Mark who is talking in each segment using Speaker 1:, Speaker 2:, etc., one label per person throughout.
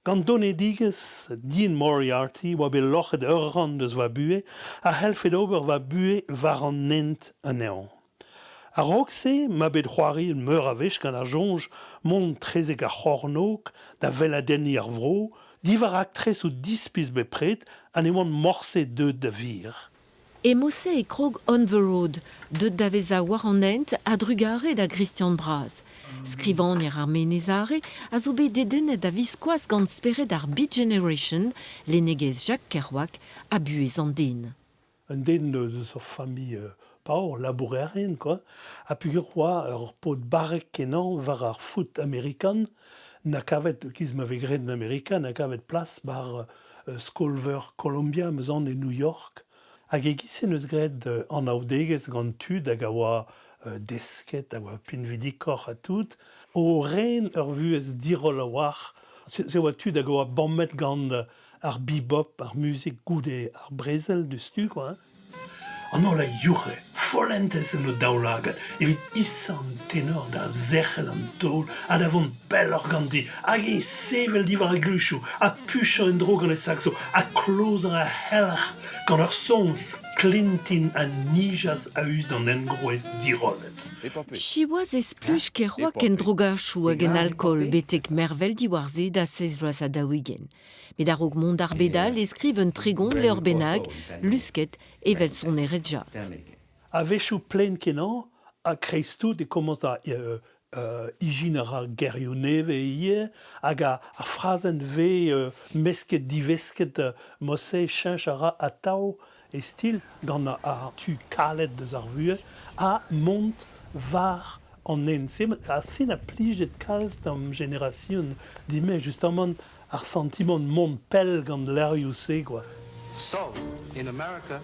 Speaker 1: Gant donedigezh Dean Moriarty oa bet loc'het ur rann eus va buhez a c'hellfed ober va buhez war an hent anezhañ. A-raok-se 'ma bet c'hoariet meur a wech gant ar soñj mont 'trezek ar c'hornôg da weladenniñ ar vro, diwar raktresoù dispis bepred ha ne oant morse deuet da wir.
Speaker 2: E mod-se e krog On the Road, deuet da vezañ war an hent a-drugarez da Gristian Braz. Skrivagner ar Menez Are a zo bet dedennet a-viskoazh gant spered ar Beat Generation, lennegezh Jacques Kerouac ha buhez an den.
Speaker 1: Un den eus ur familh paour, labourerien quoi, ha peogwir oa ur paotr barrek-kenañ war ar foot amerikan, 'na kavet, 'giz ma vez graet en Amerika, 'na kavet plas 'bar skol-veur Columbia, 'm eus aon e New York. Hag e-giz-se 'neus graet anaoudegezh gant tud hag a oa desket, a oa pinvidikoc'h ha tout, o ren ur vuhez diroll a-walc'h. Se oa tud hag a oa bammet gant ar bebop, ar muzik goude ar brezel diouzhtu quoi. An holl a youc'he, follentez en o daoulagad, evit isañ an tenor da zerc'hel an taol ha da vont pelloc'h ganti, hag e sevel diwar e gluchoù, ha puchañ en-dro gant e sakso, ha klozañ ar c'helc'h gant ur son sklintin a nijas a-us d'an engroez dirollet.
Speaker 2: Siwazh e spluj Kerouac en drogachoù hag en alkool betek mervel diwar-se da seizh vloaz ha 40. Met a-raok mont d'ar bed all e skriv un 30 levr bennak, lusket evel sonerezh jazz.
Speaker 1: A-wechoù plaen-kenañ ha kreiz-tout e komañs da ijinañ a ra gerioù nevez ivez hag ar frazenn vez mesket-divesket mod-se cheñch a ra atav e stil gant ar tu kalet deus ar vuhez ha mont war an hent-se. Ha se 'na plijet kalz d'am jenerasion din-me justamant ar santimant mont pell gant levrioù-se quoi.
Speaker 3: So, in America,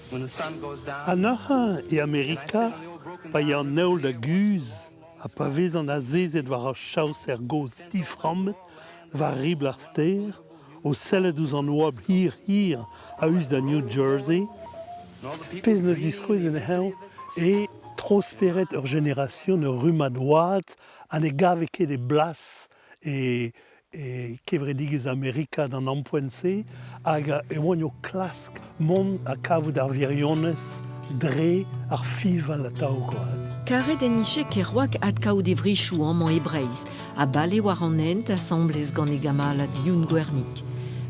Speaker 3: when the sun goes down,
Speaker 1: Ha neuze e Amerika, pa ya an heol da guzh ha pa vezan azezet war ur chaoser gozh diframmet war ribl ar stêr, o sellet ouzh an oabl hir-hir a-us da New Jersey, pezh 'neus diskouezet anezhañ eo tro-spered ur jenerasion, ur rummad oad ha ne gave ket e blas e e kevredigezh Amerika d'an ampoent-se hag e oan o klask mont ha kavout ar wirionez dre ar fival atav quoi.
Speaker 2: Karet en nije Kerouac adkaout e vrizhoù amañ e Breizh ha bale war an hent asambles gant e gamalad Youn Gwernig.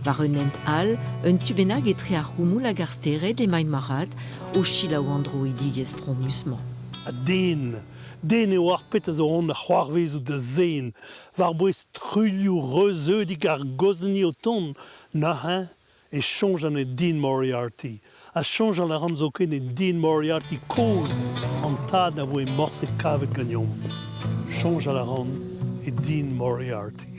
Speaker 2: War un hent all, un tu bennak etre ar c'houmoul hag ar stered emaint marc'had o selaou an droidigezh fromus-mañ.
Speaker 1: Ha den, den eo ar pezh a zo on da c'hoarvezout da zen, war-bouez truilhoù reuzeudik ar gozhni o tont, neuze e soñjan e Dean Moriarty, ha soñjal a ran zoken e Dean Moriarty kozh, an tad na voe morse kavet ganeomp. Soñjal a ran e Dean Moriarty.